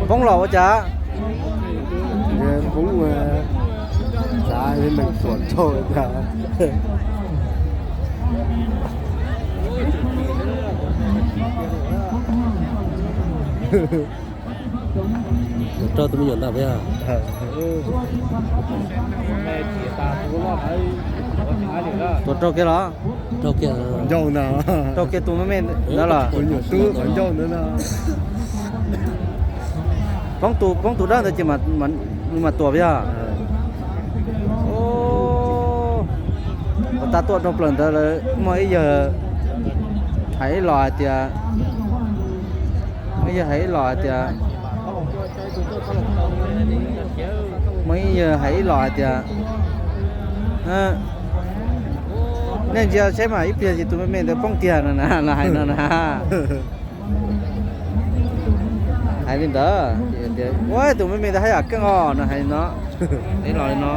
Poob los ua cas? Poob, xav neeg tuam raug cas. Tuam raug tus me nyuam ntawd puas yog? Tuam raug kiag los? Raug kiag, raug kiag tus me me ntawd los? Tus nyuam tub qhov ncauj ntawd no. Poob tus, poob tus dawb ntawd ces nws mam tuam puas yog? Ua tas tuaj dhau plaws ntawd lawm, muaj ib yawg hais ib los hais tias, muaj ib yawg hais ib los hais tias, muaj ib yawg hais ib los hais tias, nej ntsia saib mas ib pliag ces tus me me ntawd poob tiag no na, los hais no na. Hais li ntawd, ua tus me me ntawd haj yam keej os no, hais li no. Ib los li no,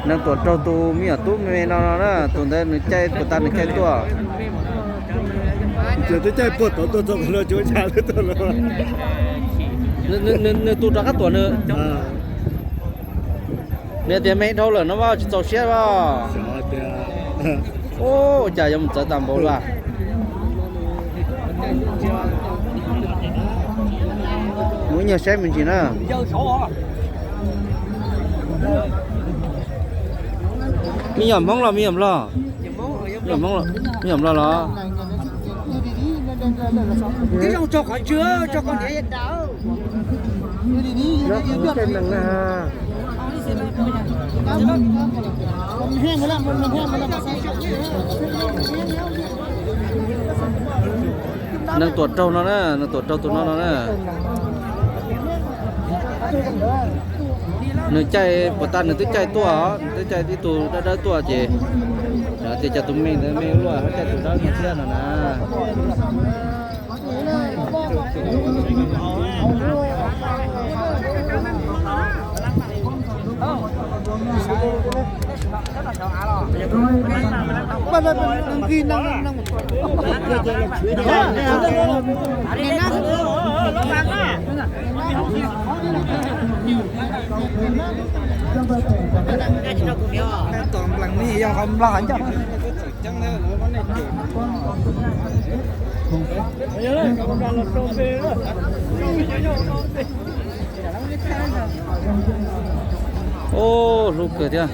neeg tuam raug tus me nyuam tub me me no no na, tus ntawd nws caij puas tas nws caij tuaj. Twb caij puag tod tuaj txog qhov no tsis ua cas li tuaj no. Nws tus rov qab tuam nws. Nws tias me dhau lawm no mas tsis txaus siab os. Ua cas yuav mus txawv tas npaum li. Mus ib nyuag saib me ntsis na. Me nyuam Hmoob los me nyuam Nplog? Me nyuam Hmoob, me nyuam Nplog los? Neeg tuam raug no na, neeg tuam raug tus no no na. Nws caij puas tas nws twb caij tuaj, nws twb caij ib tug dawb dawb tuaj ces, ces cov tus me ntawd me luaj caij tus dawb no thiab no na. Ub, hlub kawg thiab.